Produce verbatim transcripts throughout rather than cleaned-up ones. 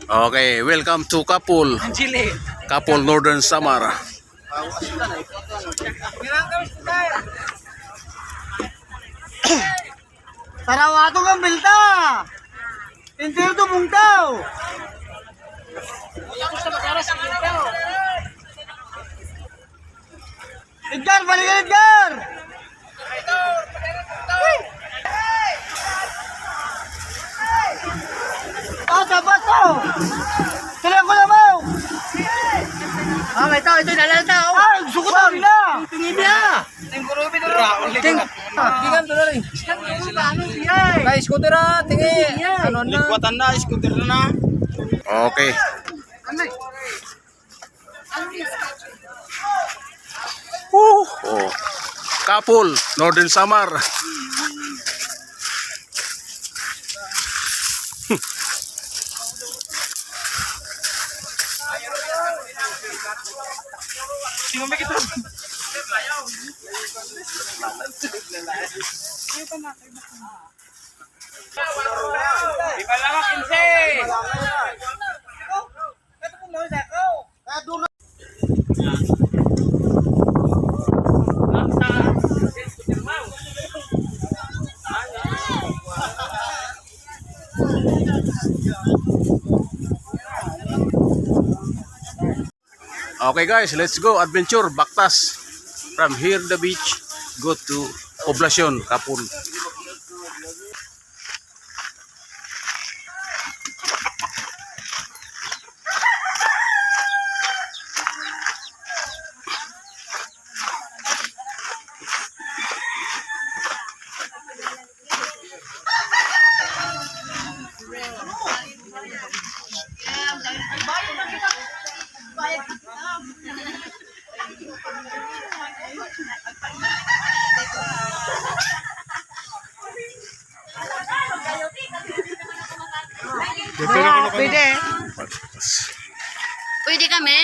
Okay, welcome to Kapul. Kapul, Northern Samar. Tarawato kan bilta. Entero to bungkaw. Edgar, balik ka, Edgar! Ah, sabat, oh! Tuloy ko na, Mau! Ah, may tao, ito, nalal tao. Ah, sukutan na! Tingin niya! Ting-, ah, di ka, tuloy. Kay scooter, ah, tingin. Ano na? Likwatan na, scooter na. Okay. Oh, oh. Kapul, Northern Samar. Okay guys, let's go adventure, Bactas. From here the beach, go to Poblacion, Kapul. Pwede. Pwede kami?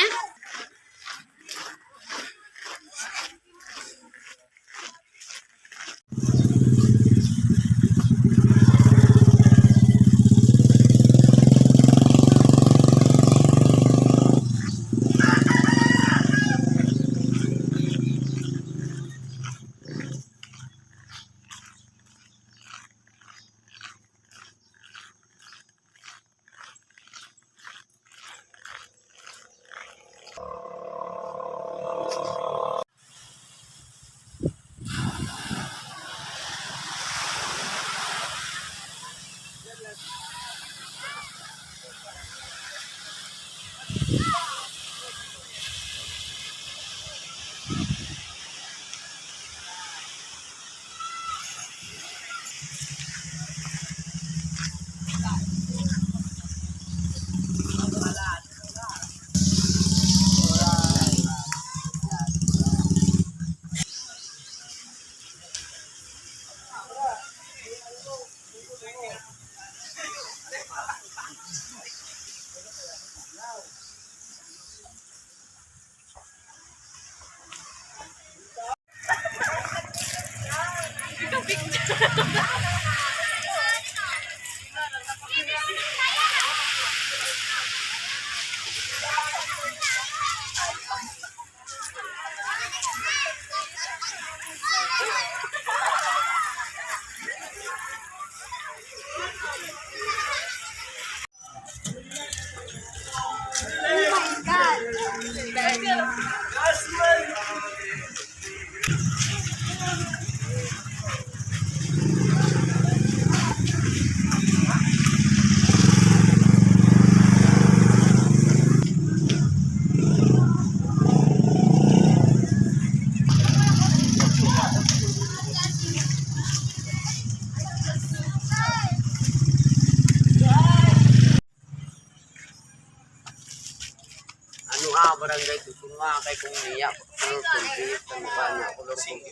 Ano, ah, barangay Tutunga, kay kung niya, color twenty, ano ba niya, color twenty.